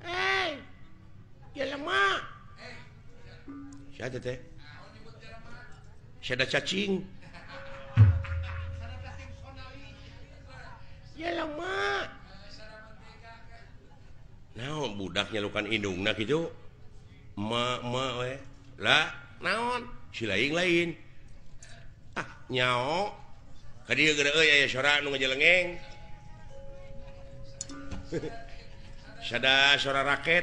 Eh, jelema. Siapa teh? Sada cacing. Jelema. Naon budak nyalukan indungna kitu? Ma ma we. Lah, naon? Si lain-lain. Ah, nyao. Ka dieu geura euy aya sora nu ngajelengeng. Sada sora raket.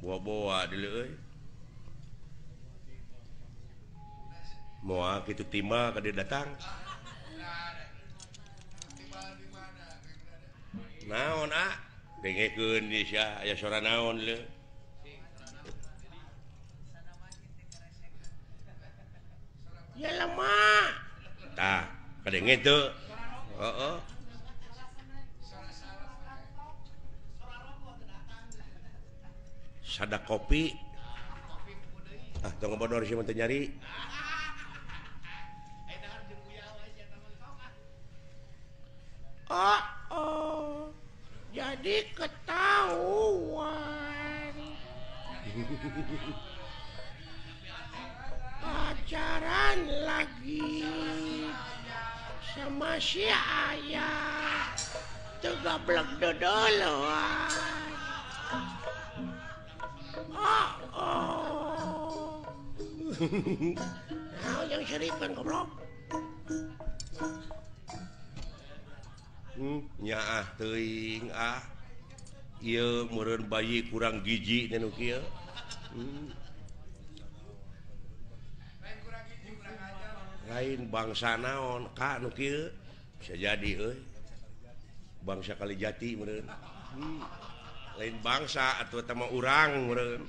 Boa-boa deuleu euy. Moal kitu timbal ka dieu datang. Naon ah? Dengekeun di sia aya sora naon leu. Jelema. Tah, kadenge teu. Heeh. Sada kopi. Ah, tong ngebodor sia mah teu nyari. Oh, oh. Jadi ketahuan. Pacaran lagi sama si ayah. Teu gablek dodoloan. Oh, oh. Nah, yang serikan goblok. Nyaah teuing ah. Ieu meureun bayi kurang gizi teh nu kieu. Lain bangsa naon ka nu kieu bisa jadi euy. Bangsa Kalijati meureun. Lain bangsa atuh eta mah urang meureun.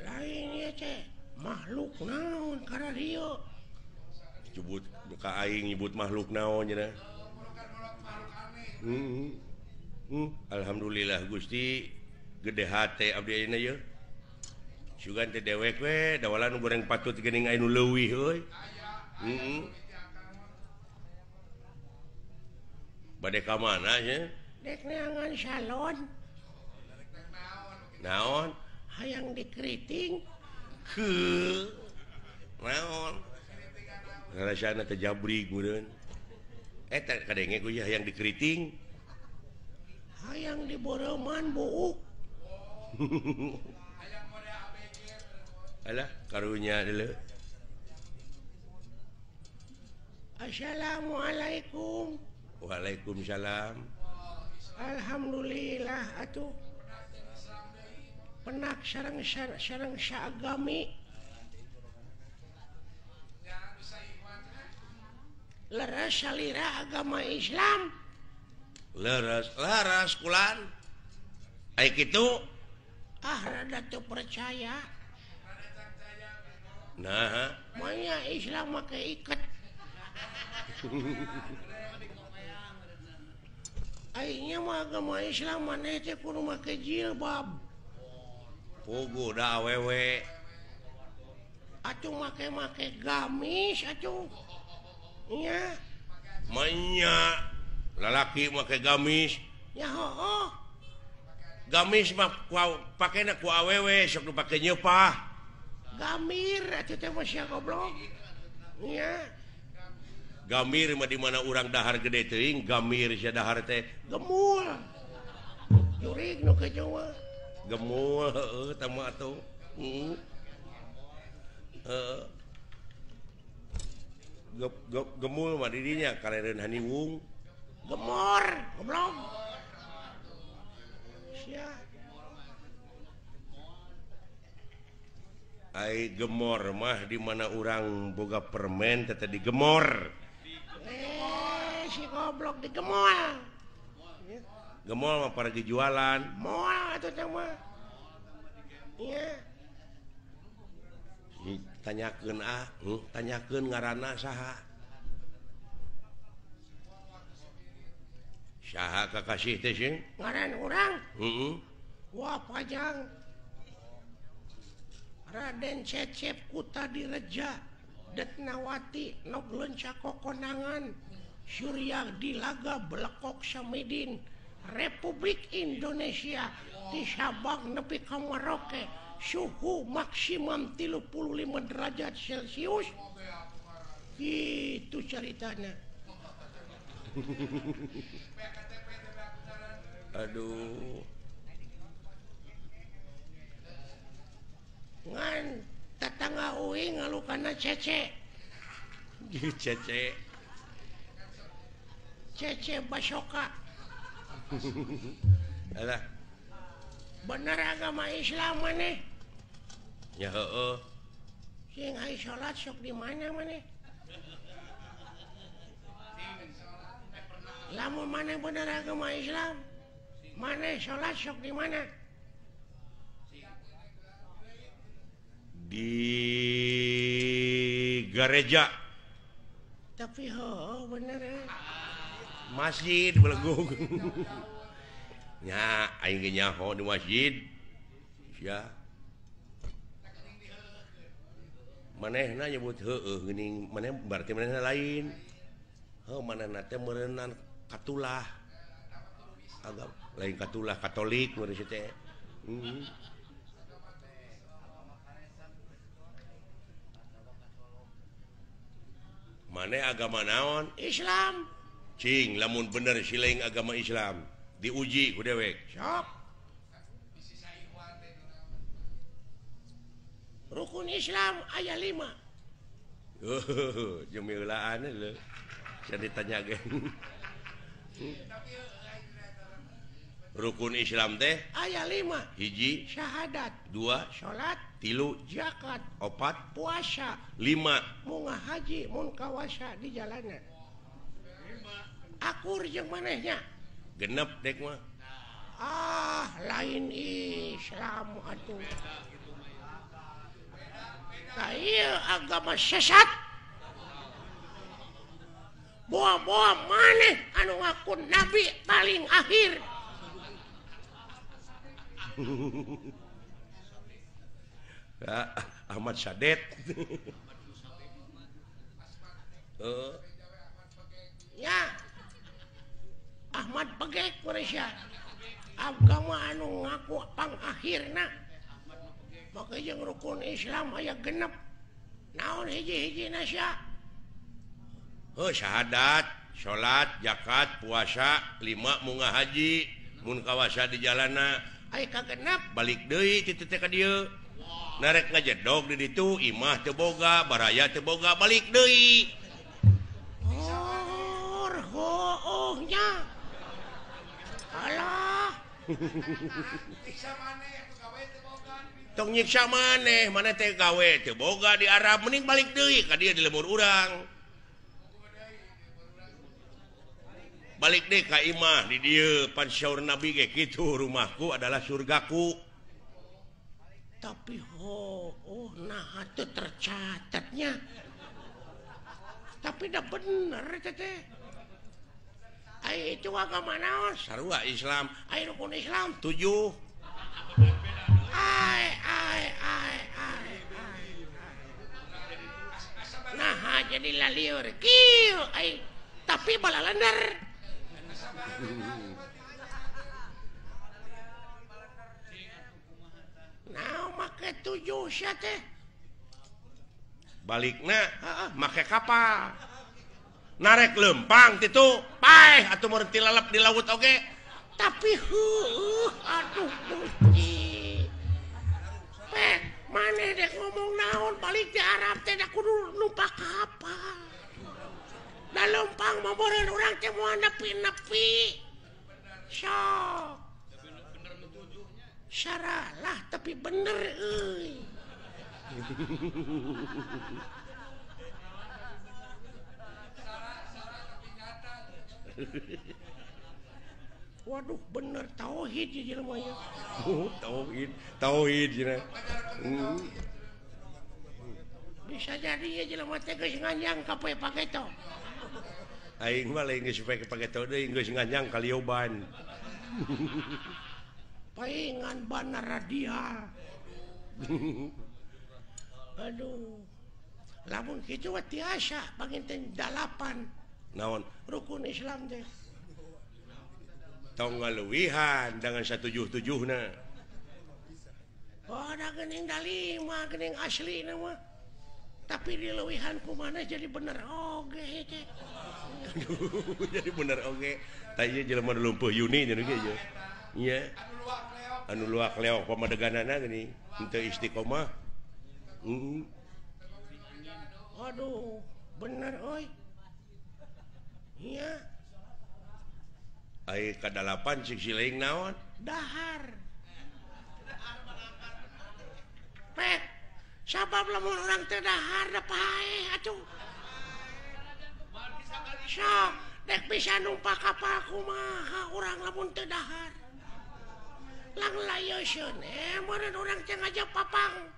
Lain ieu teh makhluk naon kararieu. Nyebut ka aing nyebut makhluk naon cenah. Alhamdulillah Gusti gede hate abdi ayeuna yeuh. Sugan teh dewek we dawalan nu goreng patut geuning aya nu leuwih euy. Heeh. Bade ka mana nya? Dek neangan salon. Naon? Hayang dikeriting. Heuh. Naon? Rasana teh jabrig meureun. Eta kadenge ku hayang dikeriting. Hayang diboreuman buuk. Alah karunya deuleu. Assalamualaikum. Waalaikumsalam. Alhamdulillah atuh. Penak sareng sareng saagami. Leres salira agama Islam. Leres, leres kulan. Ai kitu ah rada teu percaya. Nah, manya Islam make iket. Aingnya mah agama Islam maneh teh kudu make jilbab. Puguh da awewe. Atuh make-make gamis atuh. Nya. Manya lalaki make gamis. Nya hooh. Gamis mah pakena ku awewe sok nu pake nyeupah. Gamir atuh teh mah sia goblok. Nya. Gamir mah di mana urang dahar gede teuing, gamir sia dahar teh gemul. Jurig nu ke Jawa. Gemul heueuh tah mah atuh. Heeh. Heeh. Gemul mah di dinya kalereun haniwung. Gemor, goblok. Sia. Ai gemor mah di mana urang boga permen teh digemor. Eh, si goblok digemol. Gemol mah para jualan. Moal atuh teh mah. Iya. Tanyakeun ah, tanyakeun ngaranna saha. Saha kakasih teh sing? Ngaran urang? Heeh. Wah, pajang. Raden Cecep Kuta Direja Detnawati Nok Lenca Kokonangan Surya Dilaga Belekok Samidin Republik Indonesia di Sabang nepi ka Merauke suhu maksimum 35 derajat Celcius. Gitu ceritanya. Aduh. Ngan tetangga uing ngalukana cece. Cece. Cece Basoka. Alah. Bener agama Islam maneh? Ya heueuh. Sing ai salat sok di mana maneh? Lamun maneh bener agama Islam, maneh salat sok di mana? Di gereja. Tapi heueuh bener eh. Masjid belegung. Nya aing ge nyaho di masjid. Sia. Manehna nyebut heueuh geuning, maneh berarti manehna lain. Heuh manehna teh meureunnan katulah. Agama lain katulah Katolik meureun si teh. Maneh agama naon? Islam. Cing lamun bener siling agama Islam diuji ku dewek. Sok. Rukun Islam aya 5. Heuh, jemeulaan leuh. Sia ditanya ge. Rukun Islam teh aya 5. Hiji syahadat, 2 salat, 3 zakat, 4 puasa, 5 munga haji mun kawasa di jalana. Akur jeung manehnya. Genep dek mah. Ah, lain Islam atuh. Tah ieu agama sesat. Boa-boa maneh anu ngaku nabi paling akhir. Ahmad Sadet. Ya. Ahmad Begek Malaysia. Agama anu ngaku pangakhirna. Make jeung rukun Islam aya genep. Naon hiji-hijina sia? Heuh syahadat, salat, zakat, puasa, 5 munga haji, mun kawasa di jalana. Ai kagenep balik deui kitu teh ka dieu. Narek ngajedog di ditu, imah teu boga, baraya teu boga, balik deui. Oh, nya. Alah. Tong nyiksa maneh, maneh teh gawe teu boga di Arab, mending balik deui ka dieu di lembur urang. Balik deui ka imah di dieu, pan saur Nabi ge kitu, rumahku adalah surgaku. Tapi oh nah teu tercatatnya. Tapi dah bener teh. Ai itu agama naon? Sarua Islam. Ai rukun Islam 7. Ai ai ai ai. Nah jadi lalieur kieu ai tapi balalender. Nah make 7 sia teh. Balikna heeh make kapal. Narek lempang titu paeh atuh meureun tilalep di laut oge. Tapi heueuh aduh Gusti. Pek maneh dek ngomong naon balik di Arab teh da kudu numpak kapal. Da lempang mah meureun urang teh moal nepi-nepi. Sok. Saralah tapi bener euy. Waduh bener tauhid ya jelema nya. Tauhid, tauhid cenah. Bisa jadi ya jelema teh geus nganyang ka poe pageto. Aing mah lain geus poe pageto deui geus nganyang ka lioban. Paingan banaradia. Aduh lamun kitu mah tiasa panginten 8 naon rukun Islam teh tong ngaluwihan dengan 177na. Oh da geuning da 5 geuning asli na mah tapi dilewihan ku maneh jadi bener oge teh. Jadi bener oge tah ieu jelema nu lumpuh Yuni cenah ge ieu nya anu luak leok pamadeganana geuning henteu istiqomah. Aduh bener euy nya ai kadalapan cik sileing naon dahar pek sabab lamun urang teu dahar da paeh atuh sok dek bisa numpak kapal kumaha urang lamun teu dahar lang layoseun meureun urang teh ngajak papang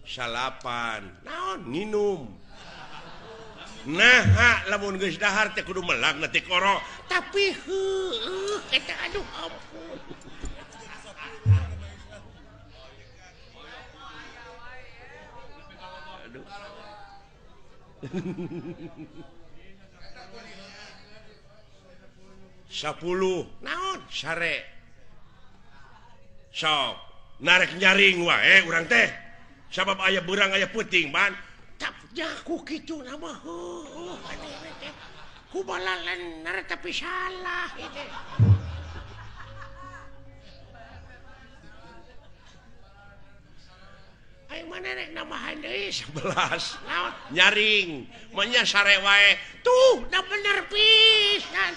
salapan naon nginum nah lamun geus dahar teh kudu melak na tikoro tapi heueuh eta aduh ampun. Aduh. 10 naon sare sok narek nyaring wae urang teh sabab aya beurang aya peuting ban jaku kitu nama heuh teh kumaha lener tapi salah itu. Ayo mana rek nambahan deui 11 naon nyaring mah nya sare wae tuh da bener pisan.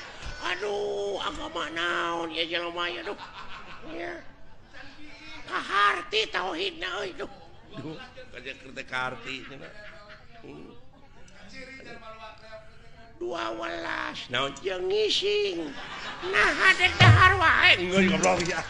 Aduh agama naon ya jelema ya duh nya kaharti tauhidna euy duh duh kerja kaharti cenah 12 naon jeung ngising nah dek dahar wae geus goblok ya.